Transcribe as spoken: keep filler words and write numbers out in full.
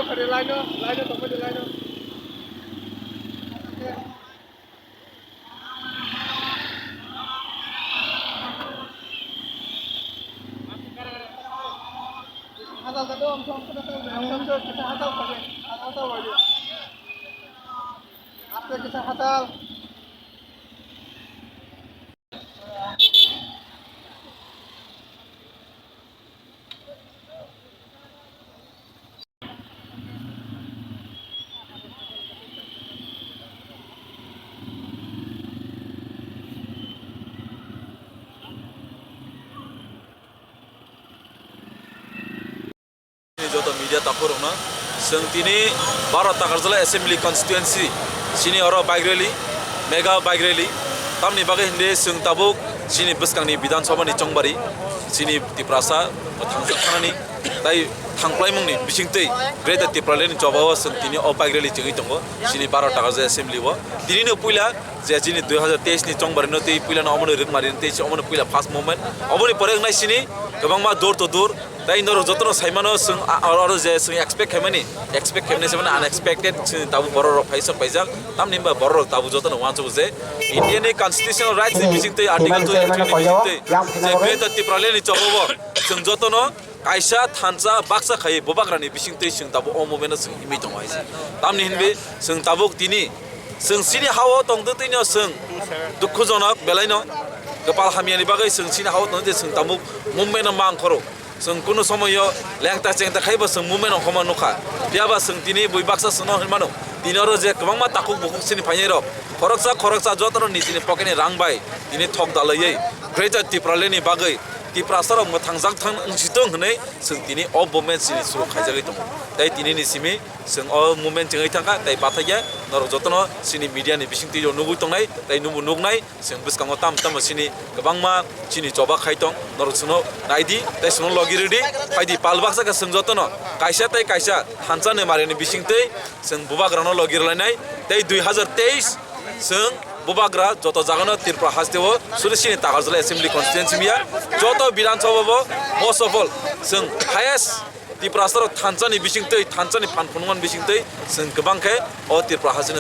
Laino, laino, tongmani laino. Hatal tado, amsa, amsa, amsa, amsa, kisa hatal pade, hatal pade. Aste kisa hatal. Joto media takhurokno, chwng tini Bharat Takarjala Assembly Constituency, chini oro bike rally, mega bike rally, tamni bagwi hwnde chwng tabuk chini bwskangni Bidhan Sabha ni chongbari, chini Tiprasa mwthangsa thangnani, tai thangplaimungni bisingtwi Greater Tipraland ni chobao chwng tini o bike rally chengwi tongo, chini Bharat Takarjala Assembly o. Tinino puila je chini dui hazar teis ni chongbarino tei puilano omono rwkmari tei omono puila first movement, oboni pore wngnai chini kwbangma door to door, tai norok jotono saimano chwng a-, oro je chwng expect khaimani, expect khaimani se mano unexpected chini tabuk borok rok phaisa paijak, tamni hwnba borok rok tabuk jotono uansukgo je India ni constitutional rights ni bisingtwi article twenty ni bisingtwi je Greater Tipraland ni chobao chwng jotono kaisa thansa baksa khai bubagrani bisingtwi chwng tabuk o movement o chwng himwi tongo hai se. Tamni hwnwi chwng tabuk tini chwng chini hao tongtwtwino chwng dukhujonok belaino kwpal hamyani bagwi chwng chini hao tongtwi chwng tabuk movement o mang khoro. Chwng kunu somoyo lengta chengta khaibo chwng movement ongkhorma nukha. Phiyaba chwng tini bui baksa chwngno hwnmano. Tini oro je kwbangma takhuk bukhuk chini phainairok khoroksa khoroksa jotono nijini pocket ni rang bai tini thok dalaiwi Greater Tipraland ni bagwi Tiprasarok mwthangjak thang wngsitwng hwnwi chwng tini o movement chini suru khaijagwi tongo. Tei tinini simi chwng o movement chengwi thangkha tei bathakya norok jotono chini media ni bisingtwi nugwi tongnai tei nubo nuknai. Chwng bwskango tamo tamo chini kwbangma chini choba khai tong, norok chwngno naidi tei chwngno logi rwdi, phaidi pal baksa khe chwng jotono kaisa tei kaisa thansa ni marini bisingtwi chwng bubagrano logi rwlainai tei dui hazar teis chwng bubagra joto jagano Tripura hasteo suri chini Takarjala Assembly Constituency miya joto Bidhan Sabha bo most of all chwng highest Tiprasarok thansa ni bisingtwi thansa ni phan phunukmani bisingtwi chwng kwbang khe o Tripura hasteni